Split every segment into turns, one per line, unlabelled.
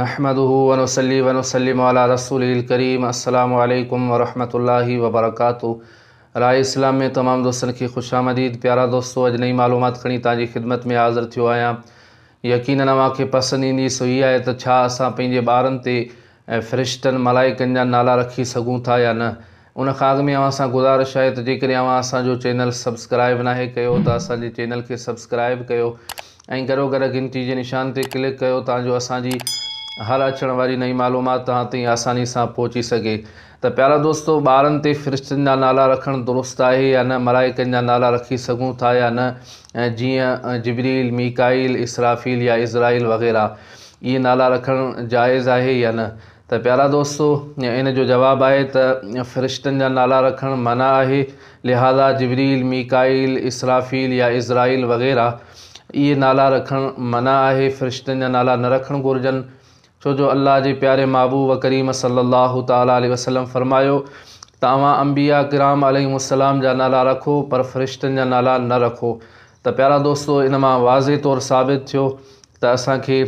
نحمده ونصلي ونسلم علي رسوله الڪريم السلام عليڪم ورحمة الله وبرڪاته راء اسلام ۾ تمام دوستن کي خوش آمديد پيارا دوستو اڄ نئين معلومات کڻي توهان جي خدمت ۾ حاضر ٿيو آهيان يقينن اوهان کي پسند ايندي سو هي آهي ته ڇا اسان پنهنجي ٻارن تي فرشتن ملائڪن جا نالا رکي سگهون ٿا يا نه ان کان اڳ ۾ اوهان سان گذارش آهي ته جيڪڏهن اوهان اسان جو چينل سبسڪرائب ناهي ڪيو ته اسان جي چينل کي سبسڪرائب ڪيو ۽ گڏوگڏ گهنٽي جي نشان تي ڪلڪ ڪيو تان جو اسان جي هر اچڻ واري نئين معلومات توهان تائين آساني سان پهچي سگهي ته پيارا دوستو ٻارن تي فرشتن جا نالا رکڻ درست آهي يا نه ملائڪن جا نالا رکي سگهون ٿا يا نه جيئن جبريل ميڪائيل اسرافيل يا عزرائيل وغيره اهي نالا رکڻ جائز آهي يا نه ته پيارا دوستو! ان جو جواب آهي ته فرشتن جا نالا رکڻ منع آهي، لهذا جبريل، ميڪائيل، اسرافيل يا عزرائيل وغيره اهي نالا رکڻ منع آهي، فرشتن جا نالا نه رکڻ گهرجن، ڇو جو الله جي پياري محبوب ڪريم صلّي الله تعالٰي عليه وسلّم فرمايو ته اوهان انبياء ڪرام عليهم السّلام جا نالا رکو پر فرشتن جا نالا نه رکو ته پيارا دوستو! ان مان واضح طور ثابت ٿيو ته اسان کي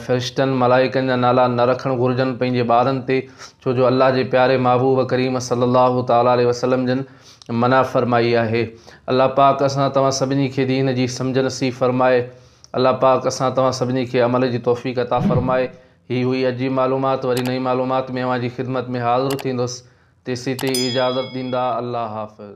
فرشتن، ملائڪن، جا نالا نه رکڻ گهرجن پنهنجي ٻارن تي، ڇو جو الله جي پياري محبوب ڪريم صلّي الله تعالٰي عليه وسلّم جن منع فرمائي آهي. الله پاڪ اسان توهان سڀني کي دين جي سمجهه نصيب فرمائي. الله پاڪ اسان توهان سڀني کي عمل جي توفيق عطا فرمائي. هي هئي اڄ جي معلومات وري نئين معلومات ۾ اوهان جي خدمت ۾ حاضر ٿيندس تيسيتائين اجازت ڏيندا الله حافظ.